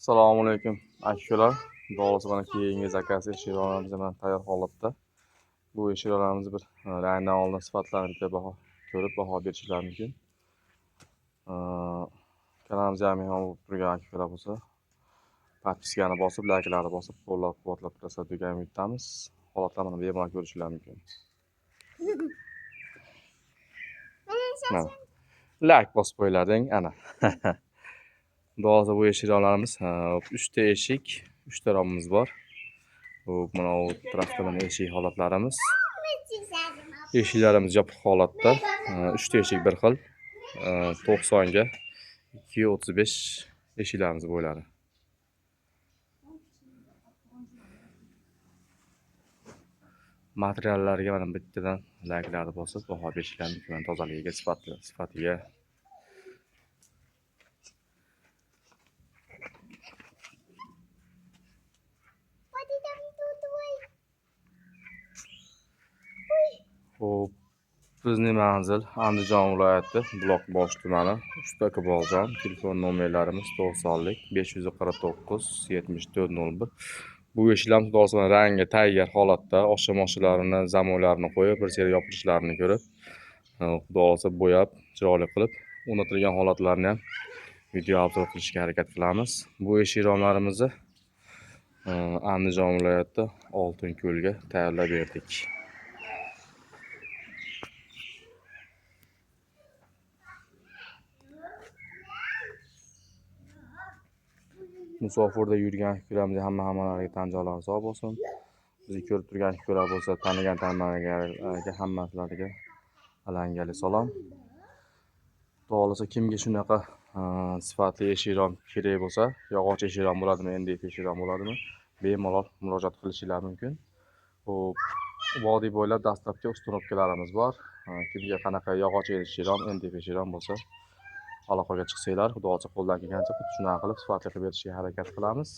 Assalomu alaykum aka-ukalar. Xudo xohlasa mana keyingi zakaz eshiklarimiz mana tayyor holatda. Bu eshiklarimiz bir rangdan oldin sifatlarini bitta baho ko'rib baho berishingiz mumkin. Kanalimizga mehmon bo'lib turgan aka-ukalar bo'lsa, podpiskani bosib, layklarni bosib, qo'llab-quvvatlab turasizlar degan umiddamiz. Holatlarni bemalol ko'rishingiz mumkin. Mana layk bosib qo'ylarding ana. Xudo xohlasa bu eshiklarimiz 3 ta eshik, 3 ta romimiz bor. Bu mana u tarafda mana eshik holatlarimiz. Eshiklarimiz yopiq holatda. 3 ta eshik bir xil. 90 ga 2.35 eshiklarimiz bo'ylari. Materiallarga mana bittadan layklarni bosib baho berishlar mumkin. Tozaligiga, sifatiga. Xo'p, bizning manzil Andijon viloyati, Buloqbosh tumani, Usta Iqboljon. Telefon nomerlarimiz 90 549 74 01. Bu eshiklarimiz xudo xohlasa rangi tayyor holatda, oshim-oshilarini, zamoylarini qo'yib, bir seri yopilishlarini ko'rib, xudo xohlasa bo'yab, chiroyli qilib, o'rnatilgan holatlarini ham video obzor qilishga harakat qilamiz. Bu eshik romlarimizni Andijon viloyati Oltinko'lga tayyorlab berdik. Musofirda yurgan ukalarimiz hammalariga tan jonlari sog' bo'lsin. Bizni ko'rib turgan ukalar bo'lsa, tanigan tanimaganlarga hammalariga alangali salom. Xudo xohlasa kimga shunaqa sifatli eshikrom kerak bo'lsa, yog'och eshikrom bo'ladimi, MDF eshikrom bo'ladimi, bemalol murojaat qilishingiz mumkin. Xo'p, vodiy bo'ylab dastlabki uстановkalarimiz bor. Kimga qanaqa yog'och eshikrom, MDF eshikrom bo'lsa, aloqaga chiqsanglar, xudo xohlasa qo'ldan kelgancha xuddi shunaqa qilib sifatli qilib berishga harakat qilamiz.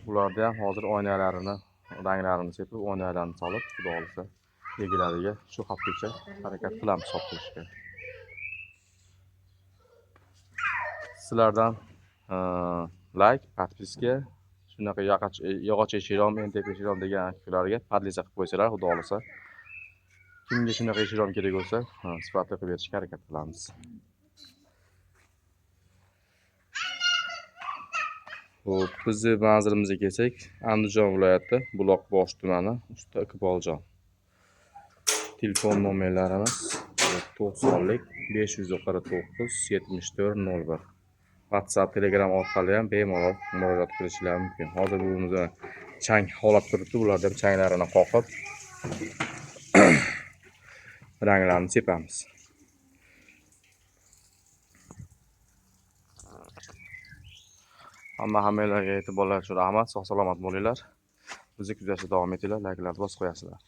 Ularda ham hozir oynalarini, ranglarini sepib, oynalarini solib, xudo xohlasa egalariga shu haftacha harakat qilamiz sotishga. Sizlardan like, podpiska, shunaqa yog'och eshikrom, MDF eshikrom degan ukalarga podlisa qilib qo'ysalar, xudo xohlasa kimga shunaqa eshikrom kerak bo'lsa, sifatli qilib berishga harakat qilamiz. Xo'p, bizni manzilimizga kelsak, Andijon viloyati, Buloqbosh tumani, Usta Iqboljon. Telefon nomerlarimiz 90 549 74 01. WhatsApp, Telegram orqali ham bemalol murojaat qilishingiz mumkin. Hozir bu chang holat turibdi, ularda ham changlarini qoqib ranglarini sepamiz. Hammalarga e'tiborlar uchun rahmat. Sog' salomat bo'linglar. Bizni kuzatishda davom etinglar, layklarni bosib qo'yasizlar.